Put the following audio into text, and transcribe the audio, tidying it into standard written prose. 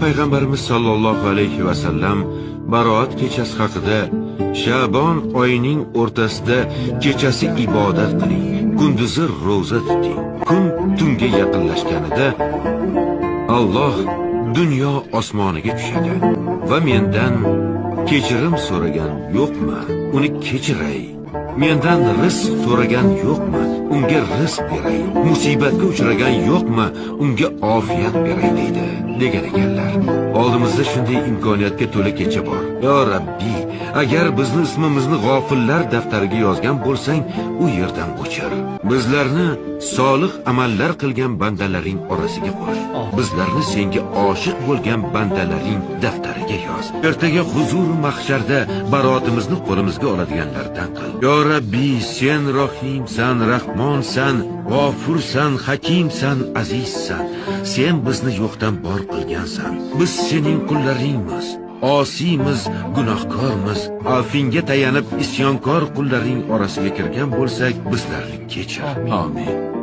Payg'ambarimiz sollallohu alayhi va sallam Baroat kechasi haqida: "Shabon oyining o'rtasida kechasi ibodat qiling, kunduzi ro'za tuting. Kun tunga yaqinlashganida Alloh dunyo osmoniga tushadi va mendan kechirim so'ragan yo'qmi, uni kechiray. Mendan rizq so'ragan yo'qmi, unga rizq beray. Musibatga uchragan yo'qmi, unga ofiyat beray", deydi, degan ekanlar. Oldimizda shunday imkoniyatga to'la kecha bor. Yo Rabbi, agar bizni ismimizni g'ofillar daftariga yozgan bo'lsang, u yerdan o'chir. Bizlarni solih amallar qilgan bandalaring orasiga qo'sh. Bizlarni senga oshiq bo'lgan bandalaring daftariga yoz. Ertaga huzur mahsharda barotimizni qo'limizga oladiganlardan qil. Yo Rabbi, sen rohimsan, rahmonsan, g'ofursan, hakimsan, azizsan. Sen bizni yo'qdan bor qilgansan. Biz sening qullaringmiz. Osiymiz, gunohkormiz. Afingga tayanib isyonkor qullaring orasiga kirgan bo'lsak, bizlarni kechir. Amin.